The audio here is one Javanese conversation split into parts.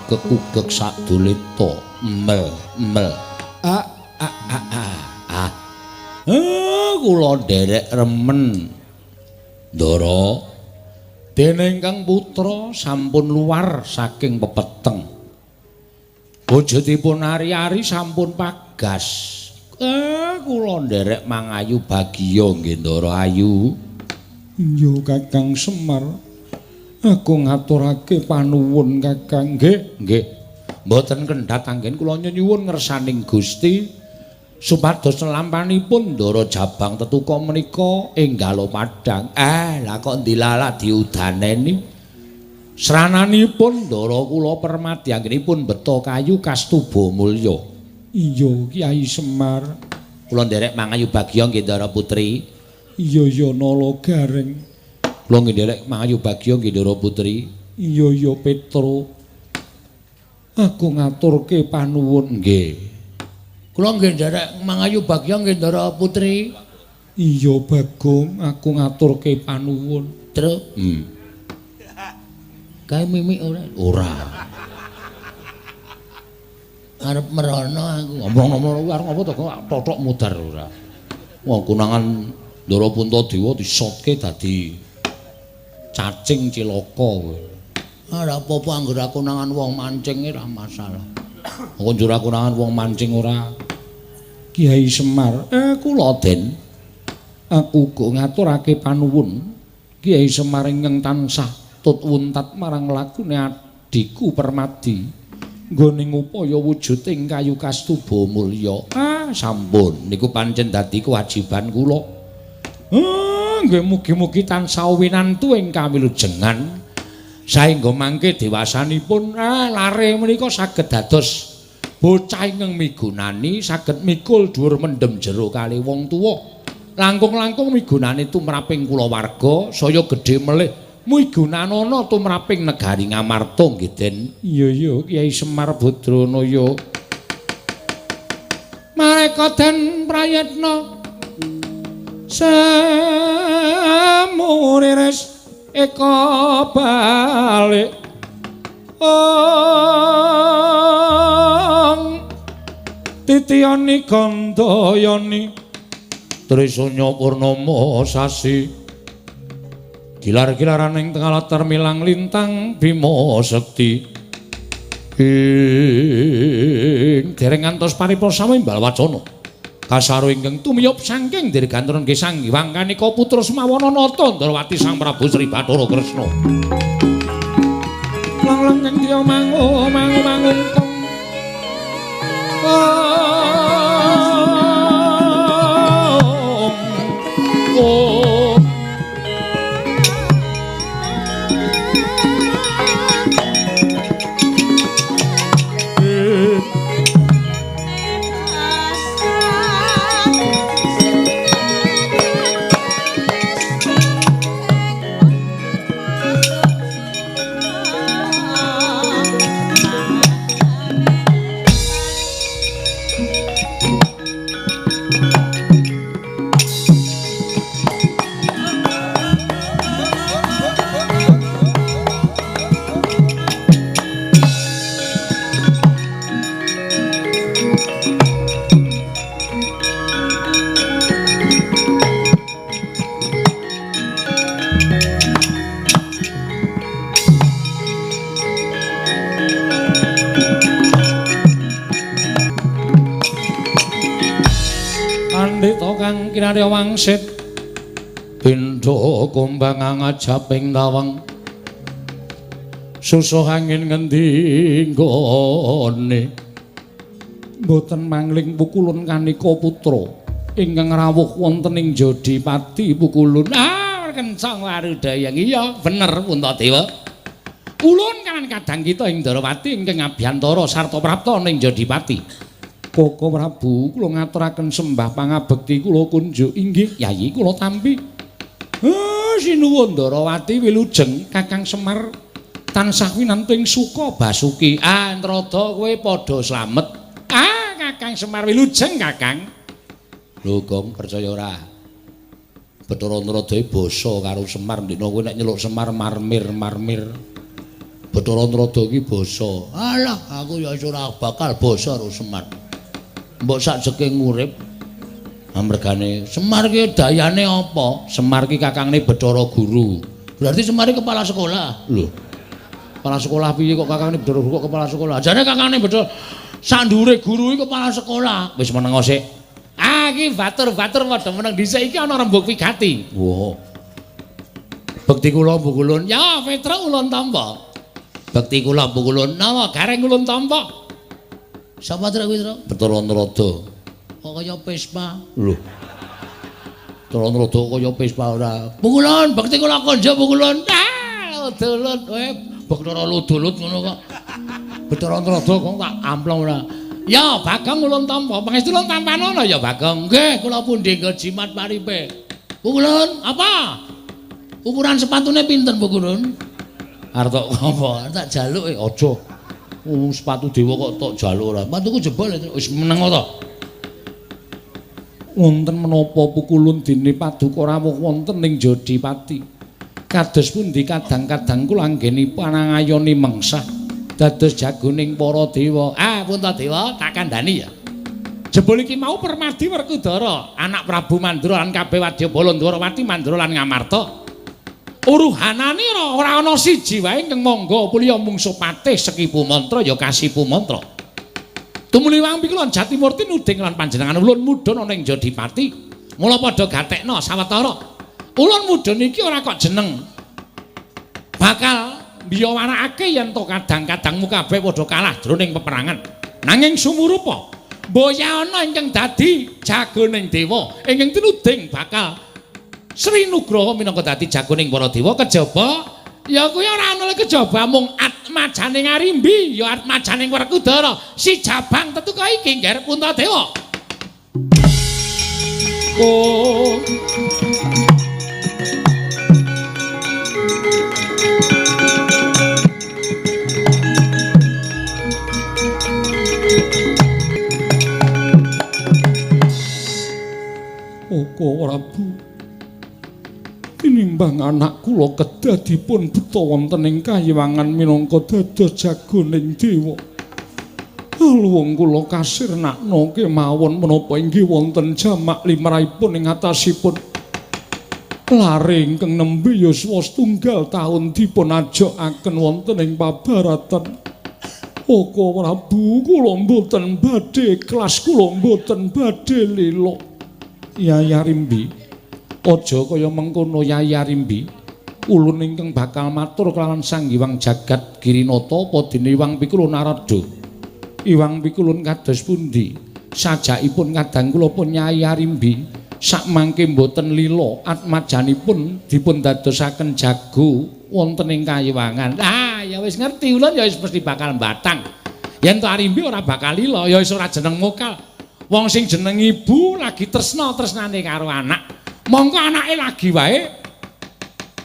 ugek-ugek sadulita mel mel a a a a a. Kula nderek remen Ndara, dene ingkang putra sampun luar saking pepeteng. Wujudipun ari-ari sampun pagas. Kula nderek mangayu bagya nggih Ndara Ayu. Iya Kakang Semar. Aku ngaturake panuwun Kakang. Nggih, nggih. Mboten kendhat anggen kula nyuwun ngersaning Gusti supados lampanipun Ndara Jabang tetuka menika enggal padhang. Lah kok ndilalah diudaneni. Srananipun Ndara kula Permadi anggenipun beto kayu kastuba mulya. Iya Kyai Semar. Kula nderek mangayu bagya nggih Ndara Putri. Iya ya Nala Gareng. Kula nggih nderek mangayu bagya nggih Ndara Putri. Iya ya Petro. Aku ngaturke panuwun nggih. Kula nggih nderek mangayu bagya nggih Ndara Putri. Iya Bagong, aku ngaturke panuwun. Tru. Kae mimik ora? Ora. Arep merono aku. Ngomong-ngomong arep apa to kok totok mudar ora. Wong konangan Ndara Puntadewa disotke dadi cacing cilaka kowe. Ora apa-apa anggere aku konangan wong mancing ora masalah. Aku njur aku konangan wong mancing ora. Kyai Semar, kula Den. Aku uga ngaturake panuwun. Kyai Semar ingkang tansah tut wuntat marang lakune adhiku Permadi. Nggone ngupaya wujuding kayu kastuba mulya. Sampun niku pancen dadi kewajiban kula. Nggih mugi-mugi tansah winantu ing kawilujengan saengga mangke dewasanipun lare menika saged dados bocah ingkang migunani, saged mikul dhuwur mendem jero kali wong tuwa. Langkung-langkung migunani tumraping kulawarga saya gedhe melih migunanana tumraping negari Ngamarta nggih Den. Iya iya Kyai Semar Badranaya. Mareka den prayitna samuriris eka balik ong titiyani gandayani Trisanya purnama sasi gilar-gilaran ing tengah latar milang lintang Bima Sekti ing dereng ngantos paripurna samimbal wacana kasaru ingkang tumiyup saking dirgantara nggih Sang Hyang Kanika Putra Semawana Nata Ndrawati Sang Prabu Sri Bathara Kresna. Lang-lang ing diya mangu mangu mangungkung. Oh. Pandhita kang kinarya wangsit pindha kumbang ngajaping tawang susuh angin ngendi nggone mboten mangling pukulun kanika putra ingkang rawuh wonten ing Jodipati pukulun. Kencang warudaya. Iya bener Puntadewa. Ulun kawan kadang kita ing Ndarawati ingkang abiyantara sarta prapta ning Jodipati. Koko Prabu kula ngaturaken sembah pangabekti kula kunjuk. Inggih Yayi kula tampi. Sinuwun Ndarawati wilujeng Kakang Semar tansah winantu ing suka basuki. Nrada kowe padha slamet. Kakang Semar wilujeng Kakang. Lho Gong percaya ora? Bathara Narada basa karo Semar ndekne kowe nek nyeluk Semar marmir marmir. Bathara Narada iki basa. Alah, aku ya ora bakal basa karo Semar. Mbok sakjeke ngurip. Amergane Semar ki dayane apa? Semar ki kakangne Bathara Guru. Berarti Semar ki kepala sekolah. Lho. Kepala sekolah piye kok kakangne Bathara Guru kok kepala sekolah? Jane kakangne Bathara sandure guru iki kepala sekolah. Wis meneng sik. Ah iki batur-batur padha meneng dhisik iki ana rembug wigati. Wah. Bekti kula Pukulun. Ya, Petruk ulun tampa. Bekti kula Pukulun. Napa gareng ulun tampa? Sapa trek kuwi, Truk? Bathara Narada. Kok kaya Vespa? Lho. Bathara Narada kaya Vespa ora. Pukulun, bekti kula konjo Pukulun. Ah, dolut kowe Bathara ludulut ngono kok. Bathara Narada kok tak amplong ora. Ya, Bagong ulun tampa. Pangestu ulun tampanono ya, Bagong. Nggih, kula pundi nggo jimat paripe. Pukulun, apa? Ukuran sepatune pinten, Pukulun? Arep tok apa? Arep tak jaluk e aja. Sepatu dewa kok tok jaluk ora. Sepatuku jebol wis meneng to. Wonten menapa Pukulun dene paduka rawuh wonten ing Jodipati? Kados pundi kadang-kadang kula anggenipun angayoni mengsah dados jagoning para dewa. Ah, Puntadewa tak kandhani ya. Jebul iki mau Permadi Werkudara, anak Prabu Mandura lan kabeh wadyabala Ndwarawati Mandura lan Ngamarta. Uruhanane ora ana siji wae ingkang mangga puliya mungsuh patih Sekipu Mantra ya Kasipu Mantra. Tumuli Wang Pikulun Jatimurti nuding lan panjenengan ulun mudhun ana ing Jodipati. Mula padha gatekna sawetara. Ulun mudhun iki ora kok jeneng. Bakal mbiyawarakake yen to kadang-kadangmu kabeh padha kalah jroning peperangan. Nanging sumurupa mboya ana ingkang dadi jagoning dewa ingkang tinuding bakal Sri Nugraha minangka dadi jagoning para dewa kejaba ya kuwi ora ana kejaba mung atmajaning Arimbi ya atmajaning Werkudara si Jabang tetuka iki ngger Puntadewa. Oh. Oko Prabu, tinimbang anak kula kedah dipun beto wonten ing kayiwangan minangka dados jagoning dewa. Luwung kula kasirnakna kemawon menapa inggih wonten jamak limrahipun ing atasipun. Lare ingkang nembe yuswa setunggal taun dipun ajokaken wonten ing pabaratan. Oko Prabu, kula mboten badhe ikhlas, kula mboten badhe lila. Yai Arimbi, aja kaya mengkono Yai Arimbi. Ulun ingkang bakal matur kelawan Sang Hyang Jagat Girinata apa dene Iwang Pikulun Narada. Iwang Pikulun kados pundi? Sajakipun kadang kula pun Yai Arimbi sakmangke mboten lila atmajanipun dipun dadosaken jago wonten ing kayiwangan. Ah, ya wis ngerti ulun ya wis mesti bakal mbatang. Yen to Arimbi ora bakal lila ya wis ora jeneng mokal. Wong sing jeneng ibu lagi tresna tresnane karo anak. Mongko anake lagi wae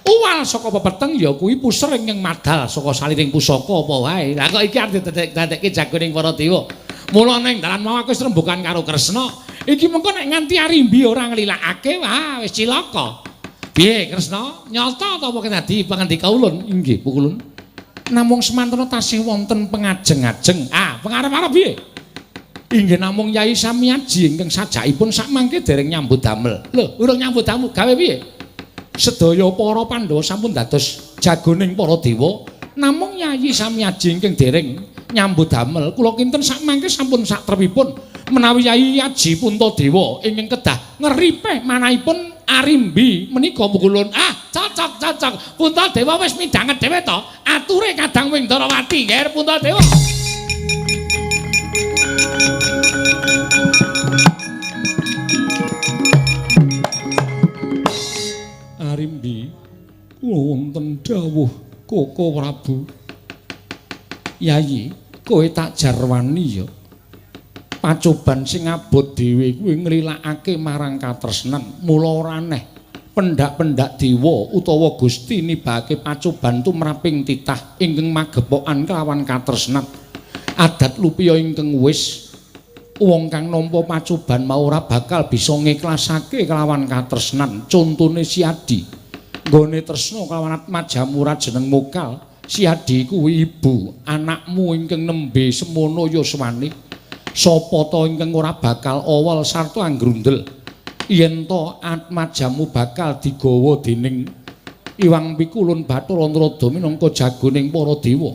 uwal saka pepeteng ya kuwi puser ingkang madal saka saliring pusaka apa wae. Lah kok iki arep didadekke jagoning para dewa. Mula ning dalan mau aku wis rembugan karo Kresna. Iki mengko nek nganti Arimbi ora nglilakake, wah wis cilaka. Piye Kresna? Nyata ta apa dadi pangandika ulun? Inggih, Pukulun. Namung semantana tasih wonten pengajeng-ajeng. Ah, pengarep-arep piye? Inggih namung Yai Samiaji ingkang sajakipun sakmangke dereng nyambut damel. Lho, urung nyambut damel gawe piye? Sedaya para Pandhawa sampun dados jagoning para dewa, namung Yai Samiaji ingkang dereng nyambut damel. Kula kinten sakmangke sampun satrepipun menawi Yai Aji Puntadewa ingkang kedah ngeripeh manahipun Arimbi menika Pukulun. Ah, cocok cocok. Puntadewa wis midhanget dhewe to. Ature kadang wing Ndarawati, Nger Puntadewa. Arimbi, wonten dawuh Koko Prabu. Yayi, kowe tak jarwani ya. Pacoban sing abot dhewe kuwi nglilakake marang katresnan. Mula ora aneh pendak-pendak dewa utawa Gusti nibake pacoban tumraping titah ingkang magepokan kelawan katresnan. Adat lupiya ingkang wis wong kang nampa pacoban mau ora bakal bisa ngiklasake kelawan katresnan. Contone Siadi nggone tresna kelawan atmajamu ora jeneng mokal. Si Adi kuwi ibu, anakmu ingkang nembe semono yuswane. Sapa ta ingkang ora bakal awal sarta anggrundel yen ta atmajamu bakal digawa dening Iwang Pikulun Bathara Narada minangka jagoning para dewa.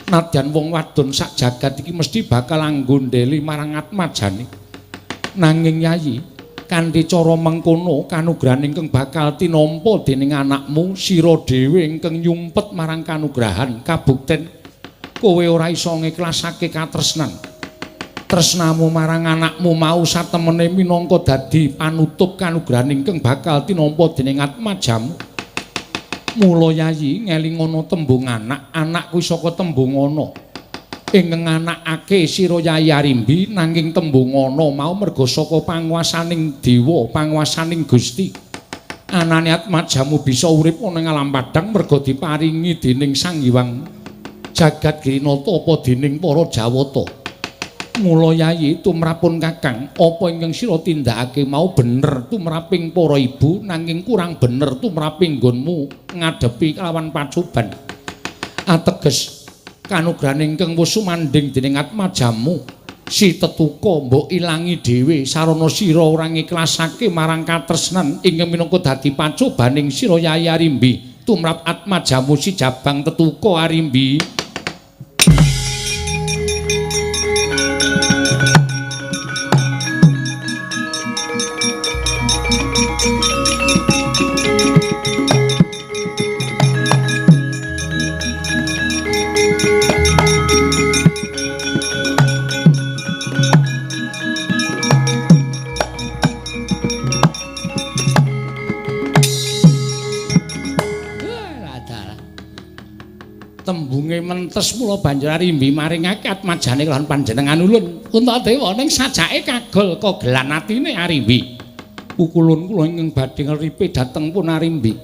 Nadyan wong wadon sak jagat iki mesti bakal anggondheli marang atmajane. Nanging Yayi, kanthi cara mengkono kanugrahan ingkang bakal tinampa dening anakmu, sira dhewe ingkang nyumpet marang kanugrahan kabukten kowe ora iso ngiklasake katresnan. Tresnamu marang anakmu mau satemene minangka dadi panutup kanugrahan ingkang bakal tinampa dening atmajamu. Mula Yayi ngelingono tembung anak, anak kuwi saka tembung ana. Ingkang anakake sira Yayi Arimbi nanging tembung ana mau merga saka panguwasaning dewa, panguwasaning Gusti. Anane atmajamu bisa urip ana ing alam padhang merga diparingi dening Sang Hyang Jagat Girinata apa dening para Jawata. Mula Yayi tumrapun Kakang, apa ingkang sira tindakake mau bener tumraping para ibu nanging kurang bener tumraping nggonmu ngadepi kelawan pacoban. Ateges kanugrahan ingkang wis sumandhing dening atmajamu si tetuka mbok ilangi dhewe sarana sira ora ngiklasake marang katresnan ingkang minangka dadi pacobaning sira Yayi Arimbi tumrap atmajamu si Jabang Tetuka Arimbi. Tembunge mentes mula banjur Arimbi maringake atmajane lan panjenengan ulun Puntadewa ning sajake kagol kogelan atine Arimbi. Pukulun kula ingkang badhe ngripe dhateng pun Arimbi.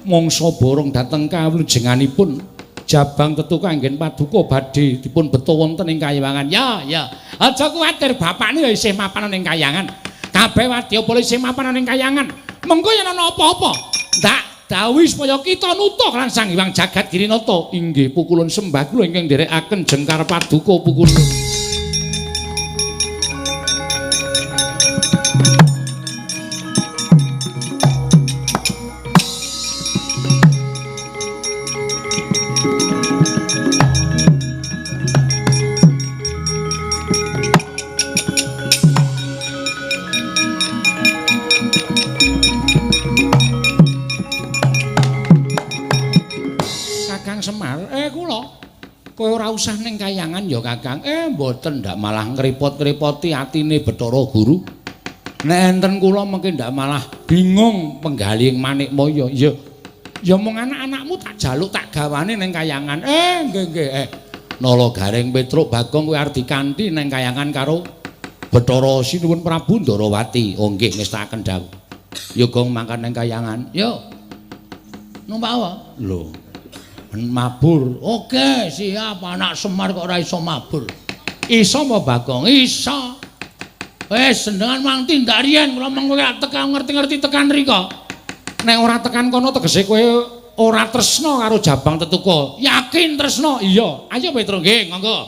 Mangsa borong dhateng kawulujenganipun Jabang Tetuka anggen paduka badhe dipun beto wonten ing kayangan. Ya, ya. Aja kuwatir bapakne ya isih mapan ning kayangan. Kabeh wadyabala isih mapan ning kayangan. Mengko yen ana apa-apa, ndak dawuhi supaya kita nutuh lan Sang Hyang Jagat Girinata. Inggih pukulun sembah kula ingkang nderekaken jengkar paduka pukulun. Kowe ora usah ning kayangan ya Kakang. Mboten ndak malah ngrepot-ngrepoti atine Bathara Guru. Nek enten kula mengke ndak malah bingung penggalihing Manikmaya. Ya ya mung anak-anakmu tak jaluk tak gawane ning kayangan. Nggih nggih. Nala Gareng Petruk Bagong kowe arep dikanthi ning kayangan karo Bathara Sinuwun Prabu Ndarawati. Oh nggih ngestakaken dawuh. Ya gong mangkat ning kayangan. Yo. Numpak apa? Lho. Mabur. Oke, siap. Anak Semar kok ora iso mabur. Iso apa Bagong? Iso. Wis senengan mang tindak riyen kula meng kowe tekan ngerti-ngerti tekan rika. Nek ora tekan kono tegese kowe ora tresna karo Jabang Tetuka. Yakin tresna? Iya. Ayo Petro nggih, monggo.